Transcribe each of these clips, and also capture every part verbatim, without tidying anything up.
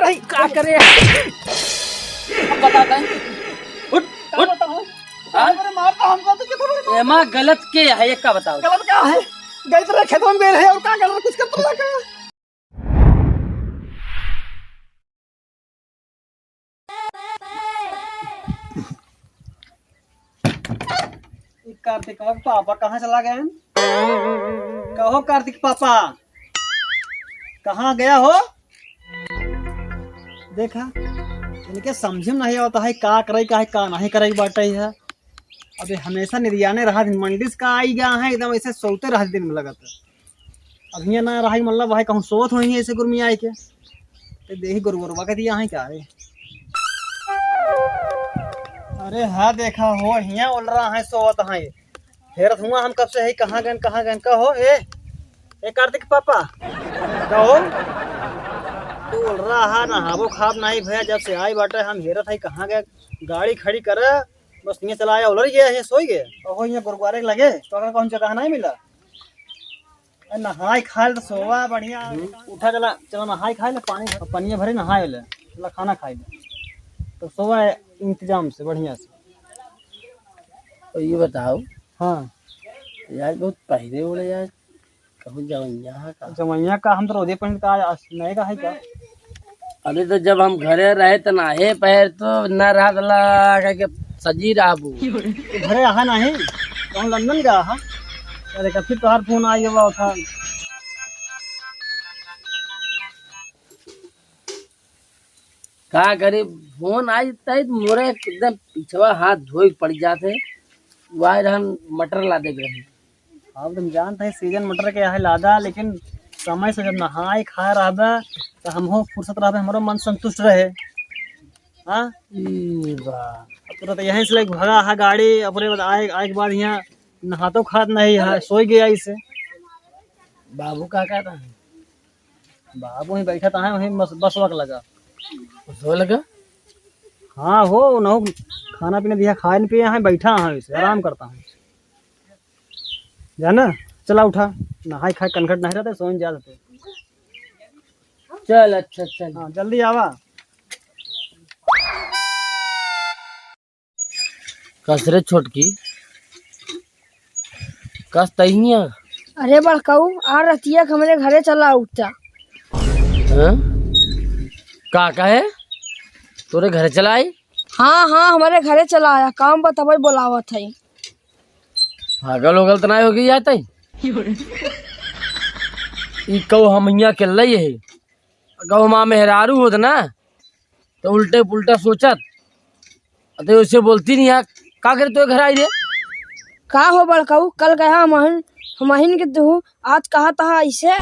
नहीं। का करे? अब बता दे। उठ, उठ। हाँ? अरे मारता हमको तो कितना बड़ा मार- एमा गलत के है, एक का बताओ? गलत का है? गई तरह खेतों में गए रहे और का गलत कुछ कर पड़ा का? ई कार्तिकवा के पापा कहाँ चला गए हैं? कहो कार्तिक पापा, कहाँ गया हो? देखा, इनके समझे में नहीं आवता है का करे का है, का नहीं करे के बाटे है। अबे हमेशा निरियाने रहा दिन, मंडी से का आई गया है, एकदम ऐसे सोते रहा दिन में लगत है। अब हियाँ ना रहा मतलब भाई कहूँ सोत होई ऐसे गुरमिया आए के। ते देही गुरु गुरुआ के दिया है क्या है? अरे हाँ देखा हो, हियाँ उलरा है सोत है। हेरत हुआ हम कब से है, कहाँ गन, कहाँ गन का हो? ए, ए कार्तिक पापा, का हो? तू उलरा हा, नहाबो खाब नहीं भैया, जब से आई बाटे हम हेरत है कहाँ गए, गाड़ी खड़ी करे, बस हियाँ चला आया, उलर गया है, सोई गए। ओहो, हियाँ गुरुद्वारे के लगे, तो अगर कौन जगह नहीं मिला? ए, नहाई खाए ले तो सोवा बढ़िया। हम्म। उठा चला, चला नहाई खाए ले, पानी भर, पनिया भरे नहाए ले, चला खाना खाए ले, तो सोवा इंतजाम से बढ़िया से। तो ये बताओ। हाँ। यार बहुत पहले बोले यार, कहूँ जवैया है का? जवैया का हम तो रोजे पहन का आज नए का है क्या? अरे तो जब हम घरे रहे तो ना हे पैर तो ना रात ला कह के सजी रहबू। तो घरे आहा नहीं, तो हम लंदन गया हा। अरे का फिर तोहार फोन आई हुआ था। का करी, फोन आई तई मोरे एकदम पिछवा हाथ धोई पड़ जाते। वाह रहन मटर ला दे रहे। अब तुम जानते हैं सीजन मटर के है लादा, लेकिन समय से जब नहाए खाए रहबे तो हमहू फुर्सत रहबे, हमरो मन संतुष्ट रहे। हाँ। ई बा। अब तुरंत यहीं से लेके भगा है गाड़ी, अपने बाद आए, आए के बाद यहाँ नहातो खात नहीं है, सोई गया इसे। बाबू का कहता है? बाबू वहीं बैठा था, वहीं बस, बसवा के लगा। बसवा लगा? हाँ हो, उन्हों खाना पीना दिया, खाए न पिए हैं, बैठा है इसे, आराम करता है। जाना, चला उठा, नहाई खाए कनखट नहीं रहते, सोइन जा देते। चल, अच्छा, चल। हाँ, जल्दी आवा। कस रे छोटकी, कस तहिया? अरे बड़काऊ, आ रतिया के हमरे घरे चला उठता। हाँ? का कहे? तोरे घरे चला आई? हाँ, हाँ, हमरे घरे चला आया, काम बा तबे बोलावत है। पागल होगल त नाय होगी यार तई? ई कहू हम हियाँ अकेले ही है। कहू माँ मेहरारू होत ना, तो उल्टे पुल्टा सोचत। अते उसे बोलती नहीं यार, का करे तो घर आई रे? का हो बड़काऊ, कल कहा हमहिन, हमहिन के तू, आज कहा तहा ऐसे?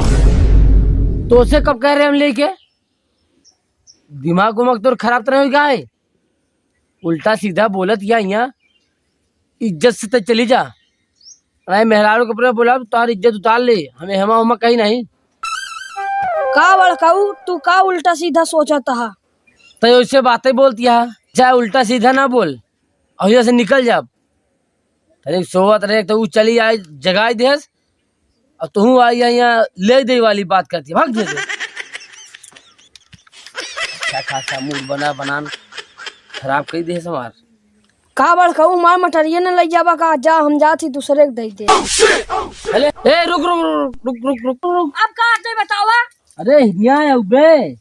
तो उसे कब कह रहे हम लेके? दिमाग उमाग तोर खराब तो नहीं होई का है? उल्टा सीधा बोलत या यहाँ, इज्जत से तो चली जा। नहीं मेहरारू के ऊपर बोला, तोहार इज्जत उतार ले, हमें हेमा होमा कहीं नहीं। का बड़काऊ, तू का उल्टा सीधा सोचत हा? तो ऐसे बातें बोलती है, चाहे उल्टा सीधा ना बोल, और यहाँ से निकल जा। तनिक सोवत रहे तो ऊ चली आए, जगाई देस, और तू आई, आई यहाँ ले दे वाली बात करती है, भाग दे दे। अच्छा खासा मूड बना, बनान खराब कर दे हमार। का बड़काऊ मार मटरिया न लइ जाबा का? जा, हम जात ही दूसरे के दे दे। अरे, ए, रुक, रुक, रुक। अब का आते बतावा? अरे, हिया है उबे।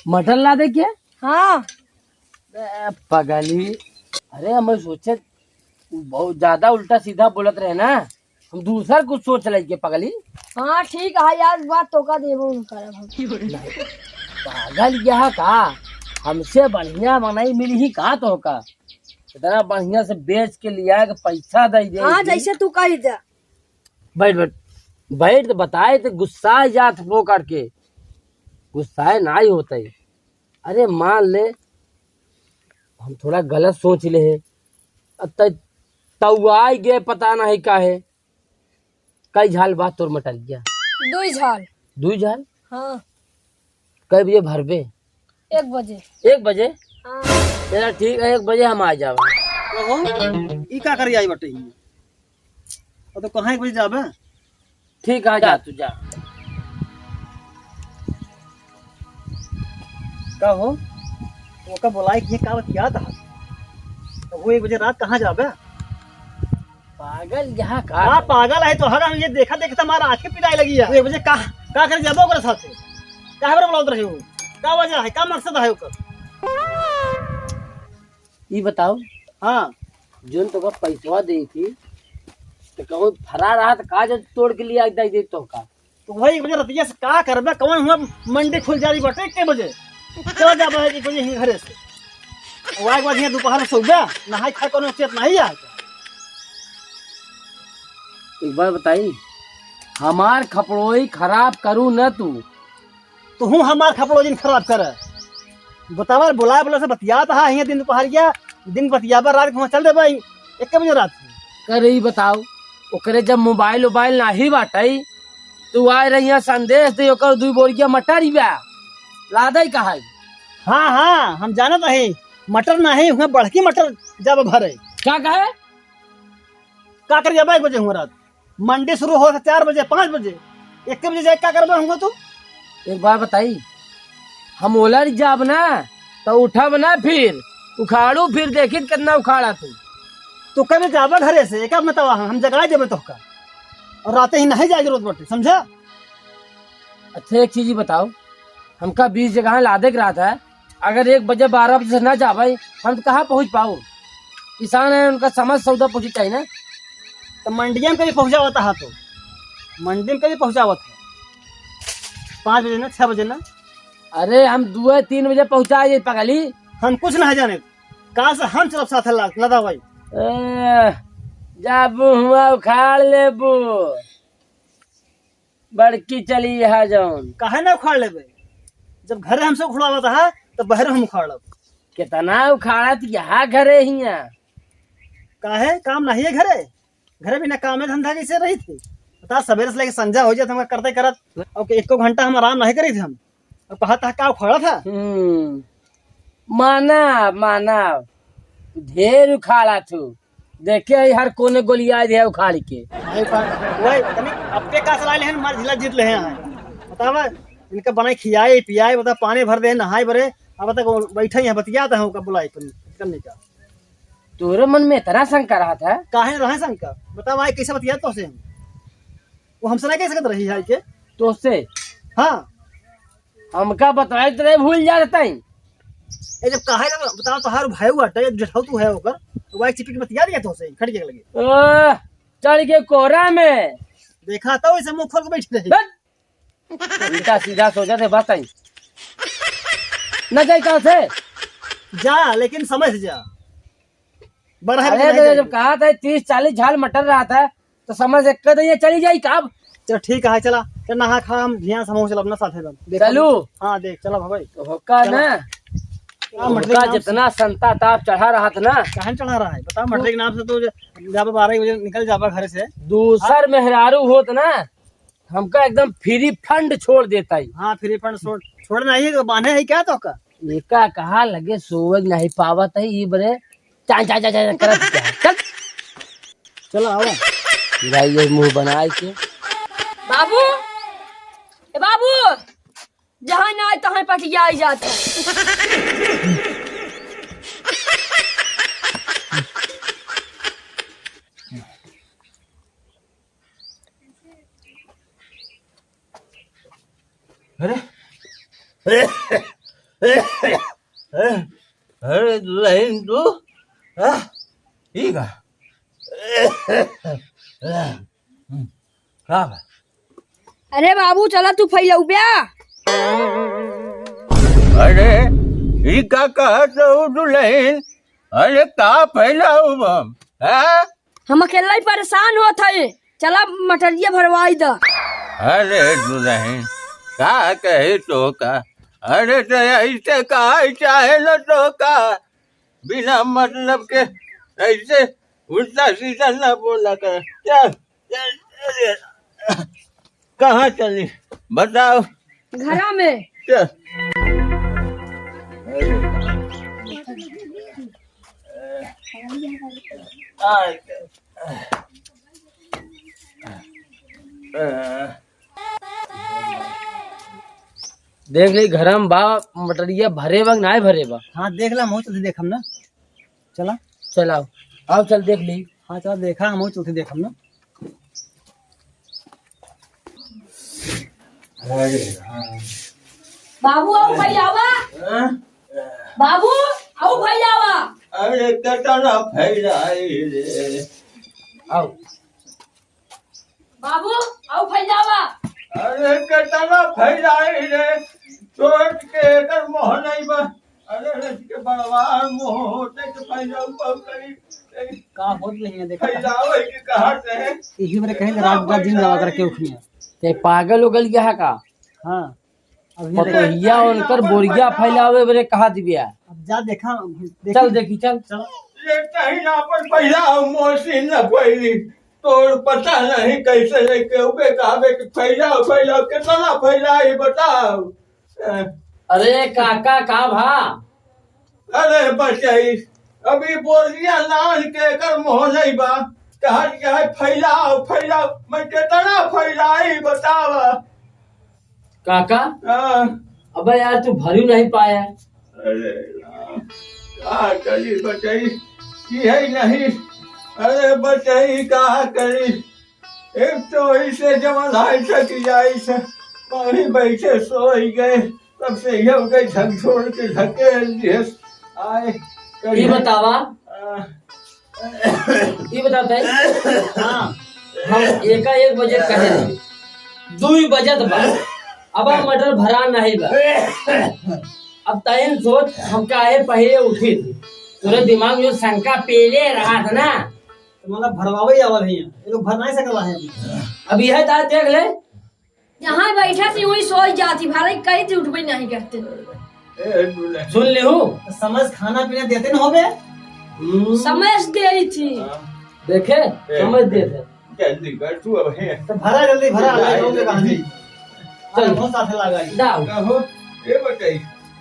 मटन ला दे के? हाँ। ए, पगली, अरे, हम सोचे, उ बहुत ज्यादा उल्टा सीधा बोलत रहे ना, हम दूसर कुछ सोच लेके पगली। हाँ, ठीक है यार, बात तो का देबो न करब हम। नहीं, पागल यह का, हमसे बढ़िया मनई मिली ही का तो का, इतना बढ़िया से बेच के लिया के पैसा दे दे हाँ, ही। जैसे तू कही जा। बैठ, बैठ, बैठ तो बताए तो गुस्सा जात हो करके, गुस्साए ना ही होते। अरे मान ले, हम थोड़ा गलत सोच ले है। अब तै तउआई गे पता नहीं काहे। कई झाल बा तोर मटरिया? दुई झाल। दुई झाल? हाँ। कई बजे भरबे? एक बजे। एक बजे? हाँ। चला ठीक है, एक बजे हम आ जावे। कहो, ई का करी आई बटे ही? और तो कहाँ एक बजे जाबे? ठीक है, जा तू जा। का हो? ओका बोलाए कि ये का बतियात है? तो वो एक बजे रात कहाँ जाबे? पागल यहाँ का का है? पागल है तो हर हम ये देखा देखता हमारा आँखें पिराए लगी है। वो एक बजे का, का करे जाबे ओकरे साथे? काहे बरे बुलावत रहे हो? का वजह है? का मकसद है ओकर? ई बताओ। हाँ। जोन तोका पैसवा दे थी, तो कहूँ फरार रहा तो का जो तोड़ के लिया दे दे तोका? तो वही एक बजे रतिया से का करबे, कौन हुआ मंडी खुल जारी बाटे एक बजे? चला जाबे एक बजे ही घरे से। वो आए के बाद यहाँ दोपहर में सोबे, नहाई खाए कोनो चेत नहीं है। एक बात बताई, हमार खपड़ोई खराब करू न तू। तुहूँ हमार खपड़ो जिन खराब करे। बतावा, बुलाए बोले से बतियात हा, हियाँ दिन दुपहरिया, दिन बतियाबा, रात के हुआँ चल देबा, एक बजे रात के। करे ई बताओ, ओकरे जब मोबाइल ओबाइल नाही बाटई, तू आए रही हियाँ संदेश दे, ओकर दुई बोरिया मटर ही बा, लादई कहाई। हाँ, हाँ, हम जानत हई, मटर नाही, हुआँ बड़की मटर जाबा भरे। का कहे? का कर जाबा एक बजे हुआँ रात? मंडी शुरू हो चार बजे, पाँच बजे, एक बजे जाए का करबे हुआँ तू? एक बात बताई, हम ओलर जाब ना, तो उठब ना फिर, उखाड़ू फिर, देखी कितना उखाड़ा तू। तो कबे जाबा घरे से, एक बतावा, हम जगाए देबे तोहका, और राते ही नहीं जाए जरूरत पड़ती, समझा? अच्छा, एक चीज ही बताओ, हमका बीस जगह लादे के रहत है, अगर एक बजे, बारह बजे से ना जाबे, हम तो कहाँ पहुँच पाओ? किसान है, उनका समझ सौदा पहुँचे चाहिए ना। तो मंडिया में कभी पहुँचावत हा तो, मंडी में कभी पहुँचावत है, पाँच बजे ना, छह बजे ना। अरे, हम दुए तीन बजे पहुँचा जाई पगली। हम कुछ ना जाने, काल से हम चलब साथ ला-, लदा भाई। ए, जाबू हुआँ उखाड़ लेबू। बड़की चली है जौन। काहे ना उखाड़ लेबे? जब घरे हमसे उखड़ावत हा, तो बहरे हम उखाड़ब। कितना उखाड़त यहाँ घरे हियाँ। काहे? काम नहीं है घरे? घरे बिना कामे धंधा कैसे रही थी? बता, सवेरे से लेके संझा हो जात हमका करते करत, और एको घंटा हम आराम नहीं करी थे हम। अब कहा था, का उखाड़ा था? हम्म, माना, माना, ढेर उखाड़ा थू। देखे ही हर कोने गोलियाए दे उखाड़ के। भाई, पा-, वही, तनी अबके का सलाह लेहन, मार झिला जीत लेहे हैं। बतावा, इनका बनाई खियाए, पियाए, बता, पानी भर दे, नहाए बरे। अब तक वो बैठे ही हैं, बतियात हैं, ओका बुलाई करने का। तोरे मन में इतना शंका रहा था? काहे रहा शंका? बतावा, भाई, कैसे बतियात तो से? वो हमसे नहीं कह सकत रही है के? तो से? हाँ। हमका बताए तो नहीं भूल जा रहता है। ए, जब कहा है, बताओ, तोहार भाई हुआ, तो जेठाऊ तू है ओकर, तो भाई चिपक के बतिया दिया तो से, खड़ के लगे। ओह, चढ़ के कोरा में। देखा तो इसे मुंह खोल के बैठ रही। बस। उल्टा सीधा सोचा थे, बस आई। न जाई कहाँ से? जा, लेकिन समझ जा। बरहर अरे, के नहीं तो जाई। जब कहा था तीस चालीस झाल मटर रहा था, तो समझ एक कदम ये चली जाई का अब? चल ठीक है, चला। चल नहा खा, हम ध्यान से हम चलब ना साथे बन। देख चलू। हाँ, देख, चला भाई। तो होका चला। ना। हाँ, मटले होका के नाम से। जितना संता ताप चढ़ा रहा था ना। काहे चढ़ा रहा है? बता, मटले के नाम से तो जाबा बारह बजे निकल जाबा घर से। दूसर हाँ। मेहरारू होत ना, हमका एकदम free fund छोड़ देता ही। हाँ, free fund छोड़, छोड़ नहीं तो बांधे है क्या तो का? एका कहा लगे सोवग नहीं पावत है, ई बरे चाय, चाय, चाय, चाय करत क्या है? चल। चलो, आओ। भाई, ये मुंह बनाए के। बाबू, ए बाबू, जहाँ ना आए, तहाँ पटिया आई जात है। अरे, अरे, अरे, दुल्हन तू, हाँ? ठीक है। का बा? अरे बाबू, चला तू फैलौब्या। अरे, ई का कहत हो दुल्हन? अरे, का फैलाऊ हम? हाँ? हम अकेला ही परेशान होत हई, चला मटरिया भरवाई द। अरे दुल्हन, का कहे तो का? अरे तो ऐसे कहा चाहे न तो का? बिना मतलब के ऐसे उल्टा सीधा ना बोला कर। चल, चल, चल। कहाँ चली? बताओ। घरा में। चल। देख ले, घर में बा, मटरिया भरे बा कि नाहीं भरे बा? हाँ, देख ला, हम चलते देखम ना। चला। चल आओ। आओ, चल देख ली। हाँ, चला देखा, हम चलते देखम ना। अरे, हाँ। बाबू, आओ भैयावा। हाँ? बाबू, आओ भैयावा। अरे, केतना फैलाई रे। आओ। बाबू, आओ फैलावा। अरे, केतना फैलाई रे, छोट के एकर मोह नहीं बा। अरे, इसके बड़वा मोह होते तो फैलाऊ बहु करी। का होत नहीं है, देखा? फैलावे के कहा से? यही मेरे कहे रात, रात दिन दवा करके उठिया। ते पागल हो गल क्या है का? हाँ। अब ये पतोहिया उनकर बोरिया फैलावे बरे कहा दिबिया। अब जा देखा, देखा। चल देखी, चल। चल। ये कहीं ना पर फैलाओ, मोसी न फैली। तोर पता नहीं कैसे लेके उबे कहबे कि फैलाओ, फैलाओ, कितना फैलाई बताओ। अरे काका, का भा? अरे बचई, अभी बोलिया नान के एकर मोह नहीं बा। कहत के है फैलाओ, फैलाओ, मैं कितना फैलाई बतावा। काका? हाँ। अबे यार, तू भरी नहीं पाया। अरे राम, का करी बचई, की है नहीं। अरे बचई, का करी? एक तो ऐसे जवन हाय सकी जाई से, वहीं बैठे सोई गए, तब से ये उनके झकझोर के ढकेल दिए। आए, ये बतावा, आ, ये बताओ ताई। हाँ। हम एका एक बजे कहे रहे, दुई बजत बा, अब हम मटर भरा नहीं बा। अब तैन सोच, हम काहे पहले उठी थी? तोरे दिमाग में शंका पेले रहा था ना, तो मतलब भरवावे ही आवल है, ये लोग भर नहीं सकला है। अब यह दांत देख ले। जहाँ बैठा थी वहीं सोई जाती, भरे कहीं थी उठबे नहीं करते। ए, दुल्हन। सुन ले हूँ। तो समझ खाना पीना देते न होबे? हम्म। समझ दे रही थी। हाँ। देखे? ए, समझ दे थे। जल्दी कर तू अब है। तो भरा जल्दी भरा, जा, ले जाओगे कहाँ जल्दी। नहीं? चल। अरे, बहुत साथ लगा है। जाओ। कहो, ये बताई,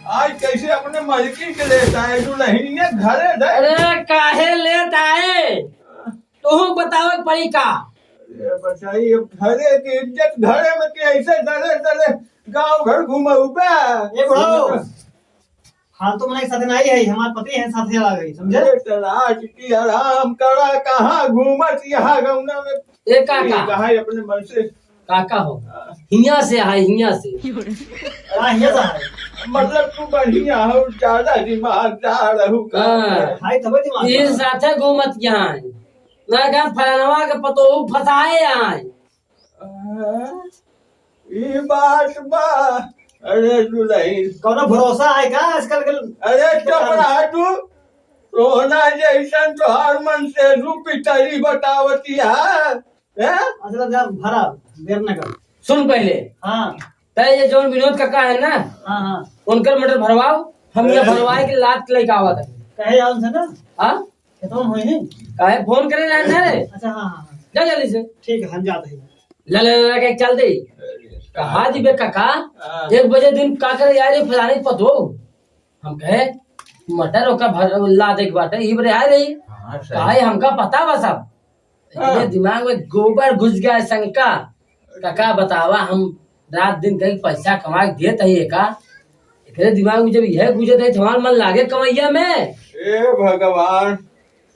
आज कैसे अपने मलकिन के लेता है दुल्हनिया घरे दे? अरे, काहे लेता है? तोहू बतावे के पड़ी का? अरे बचाई, अब घरे के इज्जत घरे में के ऐसे डरे डरे गाँव घर घुमाऊ बे? ए बुढ़ऊ, फालतू मनई के साथे नाई है, हमार पति है, साथे आ गई, समझे? अरे तलाश की आराम करा, कहाँ घूमत यहाँ गौना में? ए काका। कहाँ है अपने मन से? काका हो, हाँ। हियाँ से आए, हियाँ से। हाँ, हियाँ से आए। मतलब तू बढ़िया हो, ज्यादा दिमागदार हो का? हाँ। भाई, तबे दिमाग ये बा। साथे घूमत यहाँ है। ना का फलानवा के पतोहू फंसाए आए। हाँ, ई बात बा। अरे दुल्हन। कौनो भरोसा है का आजकल के? अरे चुप रहा तू। सोना जैसन तोहार मन से रूपी तरी बतावती है। हैं? अच्छा, जा भरा, देर न कर। सुन पहले। हाँ। तै ये जौन विनोद काका है ना, हाँ, हाँ। उनकर मटर भरवाओ, हम ये हाँ। भरवाए के लात लेके आवत है। कहे आउन से ना? हाँ? खेतवा में होई है? काहे फोन करे रहे ना रे? अच्छा, हाँ, हाँ, हाँ। जा जल्दी से। ठीक है, हम जाते हैं। ला, ला, ला, ला के चल दे। कहा जी बे काका, हाँ। एक बजे दिन का करे यार, ये फलाने के पतो। हम कहे, मटर ओका भर, ला दे के बाटे, ई बरे आए रही। हाँ, सही। काहे हमका पता बा सब। हाँ। इतने दिमाग में गोबर घुस गया है शंका। काका बतावा, हम रात दिन कहीं पैसा कमा के देत हई का? एकरे दिमाग में जब यह गुजरत है, तो हमार मन लागे कमैया में। ए भगवान,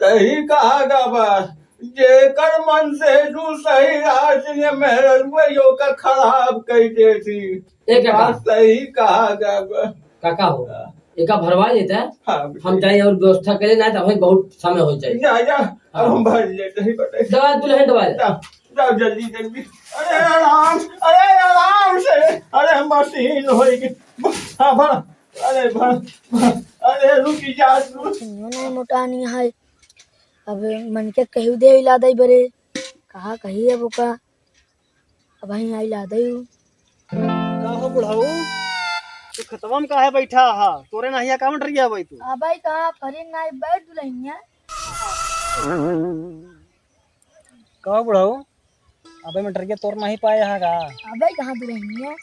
सही कहा गा बा, जेकर मन से तू सही राह से ये मेहररुआ यो का खराब कई देती। ए काका। बात सही कहा गा बा। काका हो, हाँ। एका भरवा लेता है। हाँ, हम जाए और व्यवस्था करे ना, तो हमें बहुत समय हो जाए। जा, जा, अब हाँ। हम भर लेते हैं, बताइए। दवा दुल्हन दवा ले। जा, जा, जल्दी, जल्दी। अरे आराम, अरे आराम से, अरे मशीन होई गई। हाँ, भर, अरे भर, भर, अरे रुकी जा, रुक। इन्हों नहीं मोटा नहीं है। अब मन के कही दे इला दई बरे, कहा कही अब ओका, अब वहीं आई ला दई। का हो बुढ़ऊ, तू खेतवा में काहे बैठा हा? तोरे नाहिया का मटरिया भाई तू? अबे कहाँ फरिन नाई बैठ दुल्हनिया। का हो बुढ़ऊ, अबे मटरिया तोर नहीं पाए हा का? अबे कहाँ दुल्हनिया?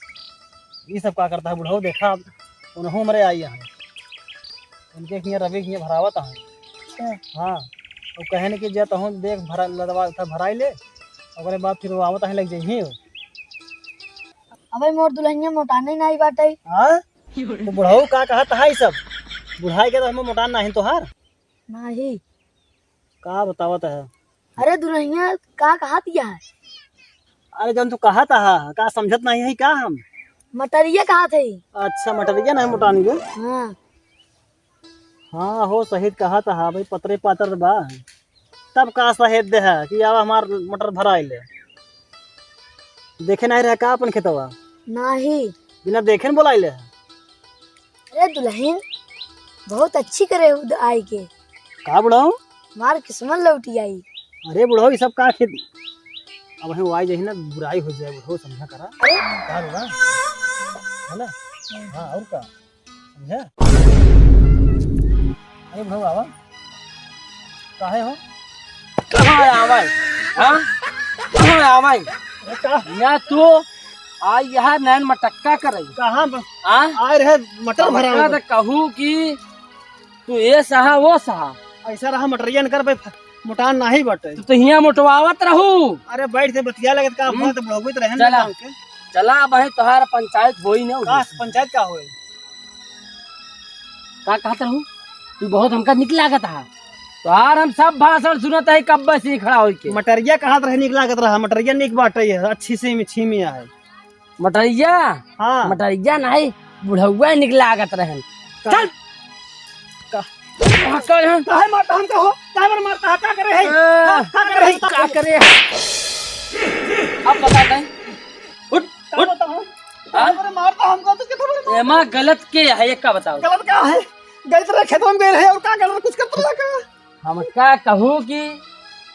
ये सब का करता है बुढ़ऊ? देखा, उन्हों हमरे आई यहाँ, उनके हियाँ रवि हियाँ भरावत है। अच्छा। हाँ, वो कहे न कि जा तहूँ देख भरा, लदवा था भराई ले, ओकरे बाद फिर वो आवत है लग जाइए। अबे मोर दुल्हनिया मोटाने नाहीं बाटे। हाँ? तो बुढ़ऊ का कहत है ई सब? बुढ़ाई के तो हमें मोटान नाहीं तोहार। नाहीं। का बतावत है? अरे दुल्हनिया का कहत है? अरे जौन तू कहत है, का समझत नाहीं है का हम? मटरिया कहत है। अच्छा, मटरिया नाहीं मोटानी के? हाँ। हाँ हो, सही कहत हा भाई, पतरे पातर बा। तब का सहेद दे है कि आवा हमार मटर भराई ले। देखे नाहीं रहे का अपन खेतवा? नाहीं। बिना देखे न बोलाई ले है। अरे दुल्हन, बहुत अच्छी करे उद आई के। का बुढ़ऊ? हमार किस्मत लौटी आई। अरे बुढ़ऊ, ई सब का खेत, अब हम आई जाही ना, बुराई हो जाए बुढ़ऊ, समझा करा। अरे। का बुढ़ऊ? है ना? हाँ, और का? समझा? अरे बुढ़ऊ आवा। काहे हो? कहाँ आवे? हाँ? कहाँ आवे? अरे का? या तू आ यहाँ नैन मटक्का करे। कहाँ ब-, हाँ? आए रहे मटर भरा मटक्का हुआ। तो कहू कि तू ये सहा, वो सहा। ऐसा रहा मटरिया न कर भाई, मोटान नाहीं बाटे। तू तो हियाँ मोटवावत रहू। अरे बैठ के बतिया लगत का, हम्म। बात बढ़ोबे तो रहन चला। दे के। चला, अब है तोहार पंचायत होई न का होई। पंचायत का होई? का कहत रहू? तू बहुत हमका निक लागत हा। तोहार हम सब भाषण सुनत है, कब्बे से खड़ा होई के। मटरिया कहत रहे निक लागत रहा, मटरिया निक बाटे है, अच्छी से में छी में आए। मटरिया? हाँ। मटरिया नाहीं, बुढ़उआ निक लागत रहन। का? चल। का? हाँ, कर हम। काहे मारता हमका हो? काहे मारता है? का करे है? ए। हाँ, का करे है? का करे? अब बता दे। उठ, का उठ। बताऊँ? हाँ? काहे मारता हमका तो कितना बार मारता? एमा गलत के है, ये का बताओ? गलत का है? गलत रहे, खेतवा में गए रहे और का गलत कुछ करता रहा का? हमका कहू कि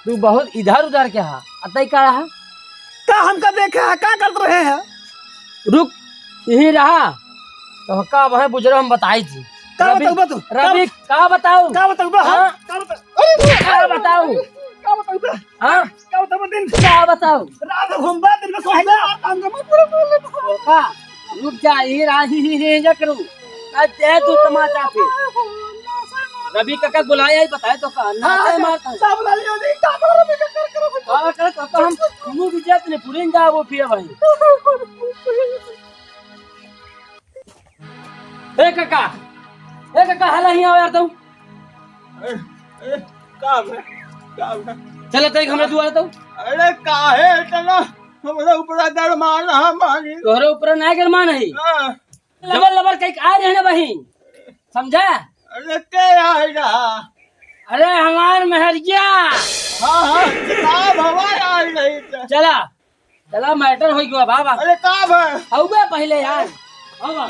तू बहुत इधर उधर के हा, अतई का हा? का हमका देखे हा, का करत रहे हा? रुक, यही रहा, तो का वह बुजरो हम बताई थी। का रवि, बताऊ बा तू? रवि, का का बताऊ? का बताऊ बा? हाँ? का बताऊ? अरे बा! का बताऊ? का बताऊ बा? हाँ? का बताऊ बा दिन? का बताऊ? रात हम बात दिन में सोहला, हमका मत बोलो, बोलो, बोलो। का? रुक जा, यही रहा, ही, ही, ही, ये करू। आज दे तू तमाचा फिर। रवि काका बुलाए, आज बताए तो का, नाचे हाँ, मारता है। सब लालियो नहीं, का बोल रहे, का कर, कर, कर। का कर, तो, तो हम, हम भी जात नहीं, पुलिन जा वो फिर भाई। ए काका, ए काका, हला ही आओ यार तू। ए, ए, का बे? का बे? चला तई हमरा दुआर तो। अरे काहे इतना हमरा ऊपर गरमान रहा मारी? तोहरे ऊपर ना गरमान है। हाँ। लबर लबर कई आ रहे ना बहिन, समझा? अरे के आए रहा? अरे हमार मेहरिया। हाँ, हाँ, का भवा आई रही त? चला, चला, मैटर हो गया बाबा। अरे का भा? हउबे पहले यार। बाबा,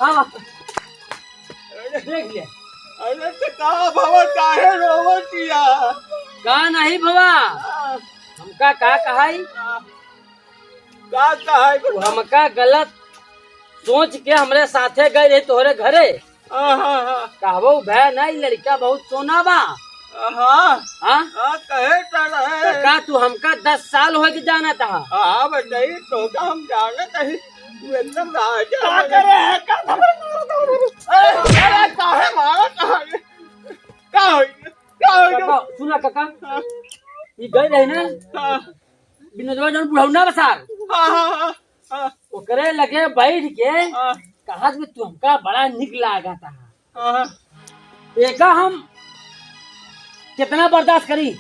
बाबा। अरे देख ले। अरे तो का भवा, काहे रोवतिया? का नहीं भवा? हाँ। हमका का कहाई? हाँ। का कहाई तू बता? हमका गलत सोच के हमरे साथे गए रहे तोहरे घरे। हाँ, हाँ, हाँ। कहबो भय नहीं, लड़का बहुत सोना बा। हाँ। हाँ? हाँ, कहे तो रहे। तो का तू हमका दस साल हो के जाना था? हाँ, बताइए, तो का हम जाना नहीं। तू एकदम राजा का है। करे है? का खबर मारता हूँ? अरे, अरे, काहे मारा, काहे? का हो गया? का हो गया? काका, सुना काका, हाँ। ये गए रहे ना? हाँ। विनोदवा जौन बुढ़ौना बा सार। हाँ, हाँ, हाँ, हाँ। ओकरे लगे बैठ के हाँ। कहत में तू हमका बड़ा निक लागत हा। हाँ। एका हम कितना बर्दाश्त करी?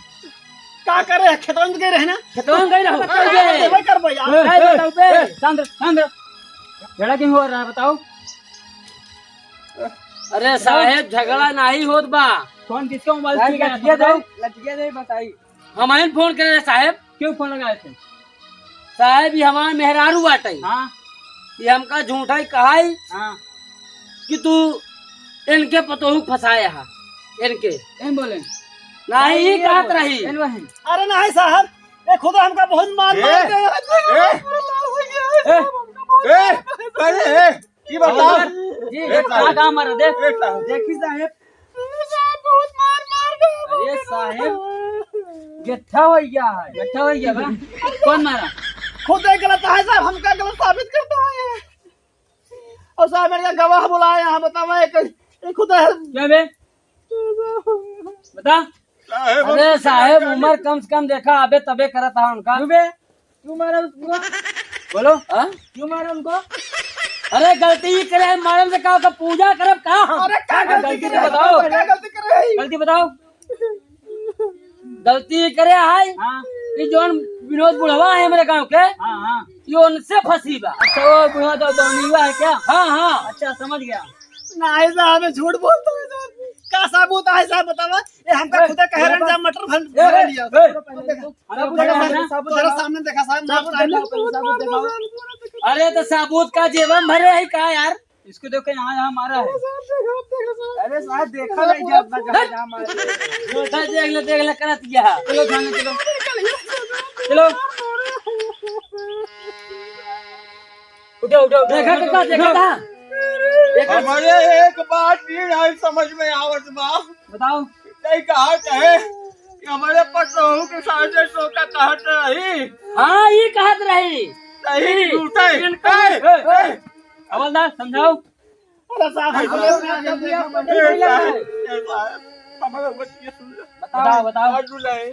का करे? खेतवन में गए रहे ना? खेतवन में गए रहो। बताओ बे। देवे कर भैया। ए, नहीं ए, बताओ बे। ए, शांत रह, शांत रह। झगड़ा क्यों हो रहा है बताओ? अरे साहेब, झगड़ा नहीं होत बा। कौन किसका मोबाइल भाई, छीन गया? लठिया दे, लठिया दे, बताई। हम आइन फोन करे रहे साहेब। क्यों फोन लगाए थे? साहेब, ये हमार मेहरारू बाटे। हाँ। ये हमका झूठा ही कहाई हाँ। कि तू इनके पतोहू फंसाया है, इनके। एन बोले। नहीं, ये ये कहत बोले। रही। एन वही। अरे नहीं साहब, ये खुद हमका बहुत मार ए, मार के ए, ए, अरे, ए, ये बताओ। जी, ए, का काम मारा दे? ए, का? देखी साहेब, बहुत मार, मार दे। अरे साहेब, गेट्ठा हो गया है। गेट्ठा हो गया बा? कौन मारा? खुद एक गलत है साहब, हमका गलत साबित करता है ये। और साहब, मेरे गवाह बुलाया है, बतावा, एक, एक खुद है। क्या बे? बता। साहेब, अरे हम साहेब, क्या उम्र कम से कम देखा, अबे तबे करत हा उनका। तू बे, तू मारा उसको। बोलो। हाँ? क्यों मारा उनको? अरे गलती ही करे है, मारन से का होता, पूजा करब का हम? अरे का हाँ, गलती गलती करे बताओ। है? का गलती करे है? गलती बताओ। गलती ही करे है हाँ। कि जौन विनोद बुढ़वा है हमरे गाँव के, हाँ, हाँ। ये उनसे फंसी बा। अच्छा, वो बुढ़वा तो दौनिया है क्या? हाँ, हाँ। अच्छा, समझ गया। नहीं साहब, ये झूठ बोलता है साहब। का सबूत है साहब, बतावा? ये हमका ए, खुदे कह रहे हैं, जा मटर भर, ए, भर ए, लिया। ए, अरे, सबूत देखा, है ना? सबूत तोहरा दिखाओ। सामने देखा साहब, मार सबूत टाइम दिखाओ, सबूत दिखाओ। अरे, तो सबूत का जेबम भरे है का यार? इसको देखो, यहाँ, यहाँ मारा है। अरे साहब, देखा नहीं जात बा, जहाँ, जहाँ मारा है। झूठा देख ले, देख ले, करत गया। चलो थाने, चलो। चलो। उठो, उठो, उठो, देखा उठो, काका, उठो। देखा था? देखा? हमारे एक बात भी नहीं समझ में आवत बा। बताओ। नहीं कहा कहे कि हमारे पतोहू के साथे तो का कहत रही। हाँ, ये कहत रही। सही झूठे। इनका ए, ए, ए। हवलदार, समझाओ। अरे साहब, हम लोग ना जल्दी आप ए, साहब, ए, साहब, हमारा बतिया सुन ले। बताओ, बताओ। बात सुन ले।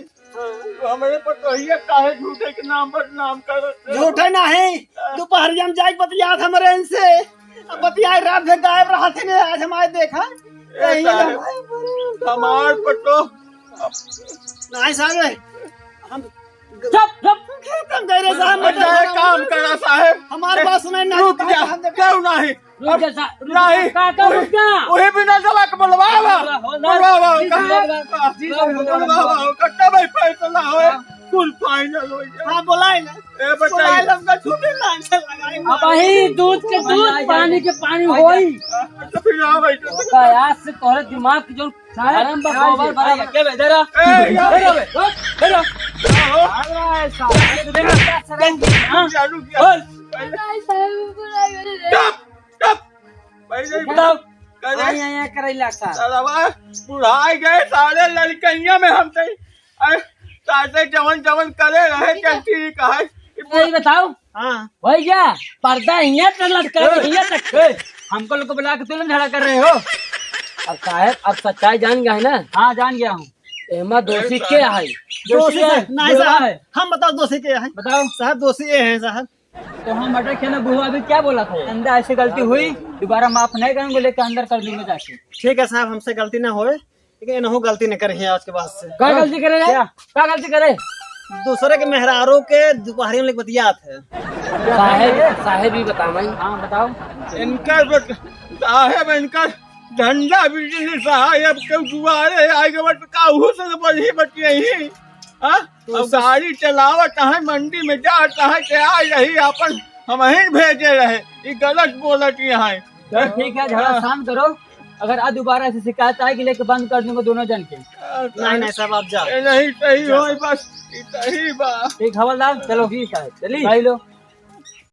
तो हमरे पतोहिया काहे झूठे के नाम बदनाम करत है? झूठे नहीं, दोपहरिया में जाके बतियात हमरे इनसे। अब बतियाए रात भर गायब रहत है, आज हमारे देखा। ए, कहीं साहब, हमारे हमार पतो। नहीं साहब, हम चुप, चुप। खत्म कर रहे साहब, हम मतलब जाए काम करा साहब। हमारे पास नहीं, नहीं, रुक जा, हम देख- क्यों नहीं? रुक जा सा-, रुक जा, नहीं। काका, रुक जा। वही बिना जला के बुलवावा। बुलवावा, बुलवावा, जी, उनका। जी, जी, जी, बुलवावा, उनका। तब ही फैसला होए, हाँ। Full final हो जाए। हाँ, बुलाए ना। ए, बताइए। बुलाए ना, उनका छुट्टी ना, अच्छा लगाए। अब वही दूध के दूध, पानी के पानी होई। तो फिर आओ भाई, तो का आज से तोहरे दिमाग की जो साहब, गरम बा, साहब, गोबर बा। भाई, क्या बे, इधर आ। ए, यार। इधर आ बे, इधर आ। आओ। आ रहा है साहब। अरे, तू देख, क्या शर्म की, हाँ? रुक जा, रुक जा। बोल। चुप, चुप। पहले ही बताओ। करे। आया, आया, करैला साहब। सरवा बुढ़ाई गए सारे लड़कइया में हम तई। अरे, साथे जवन जवन करे रहे, ए, चलती ही कहा। यही बताओ। हाँ। भैया, पर्दा हियाँ तक लटका दो, ए, हियाँ तक। ए, हमको लोग को बुला के तुम झगड़ा कर रहे हो। अब साहब, अब सच्चाई जान गया है ना? हाँ, जान गया हूँ। एमा दोषी के है? दोषी दोषी है, है, नहीं बुढ़वा साहब, है। हम बताओ दोषी के है? बताओ। साहब, दोषी ये है साहब। तो हम मटर खेने बुढ़वा अभी क्या बोला था? अंदर ऐसी गलती हुई, दोबारा माफ नहीं करेंगे, लेके अंदर कर दूंगा जाके। ठीक है साहब, हमसे गलती ना होए। ठीक है, इन्हों गलती न करे आज के बाद से। का गलती करे रे? क्या? का गलती करे? दूसरे के मेहरारू के दोपहरी में लेके बतियात है। साहेब, साहेब ही बतावई। हाँ, बताओ। इनका बत-, साहेब, इनका धंधा business है, अब केहू दुआरे आए के बाद काहू से तो बढ़िया बतियाई। हाँ? तो अब सस- गाड़ी चलावत है, मंडी में जात है, के आ रही अपन, हमहिन भेजे रहे, ये गलत बोलत ही है। चलो ठीक है, झगड़ा हाँ। शांत करो। अगर आज दोबारा ऐसी शिकायत आएगी, लेके बंद कर दूंगा दोनों जन के। नहीं, नहीं साहब, आप जाओ। ए, नहीं सही होई, बस इतना ही बा। ठीक हवलदार, चलो ठीक है, चली भाई लो।